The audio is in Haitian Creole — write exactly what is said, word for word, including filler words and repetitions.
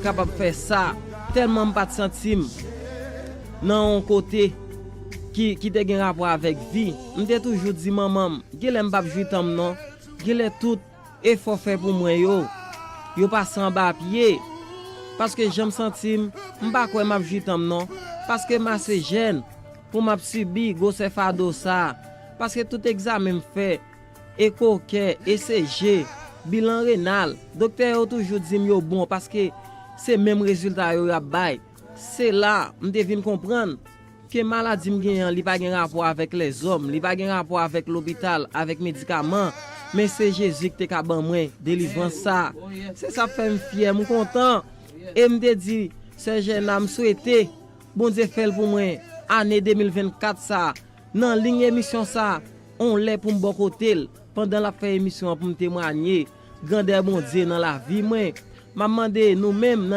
kapab fè sa, tèlman m pa t santi m nan yon kote ki, ki te gen rapò avèk vi. M te toujou di manman m, genlè m p ap jwi tan m non, genlè tout efò fè pou mwen yo, yo pase anba pye. Paske jan m santi m, m pa kwè m ap jwi tan m non. Paske m ase jèn pou m ap sibi gwosè fado sa. Paske tout egzamen m fè, eko kè, E C G, bilan renal, doktè yo toujou di m yo bon paske se menm rezilta yo y ap bay. Se la m te vin konprann ke maladi m genyen an, li pa gen rapò avèk lèzòm, li pa gen rapò avèk lopital, avèk medikaman, men se Jezi ki te ka ban mwen delivrans sa. Se sa k fè m fyè, m kontan. E m te di, sè Jèna, m swete Bondye fè l pou mwen ane de mil vennkat sa, nan liy emisyon sa, on lè pou m bò kote l, pandan l ap fè emisyon an pou m temwanye grandè Bondye nan lavi mwen. M ap mande nou menm,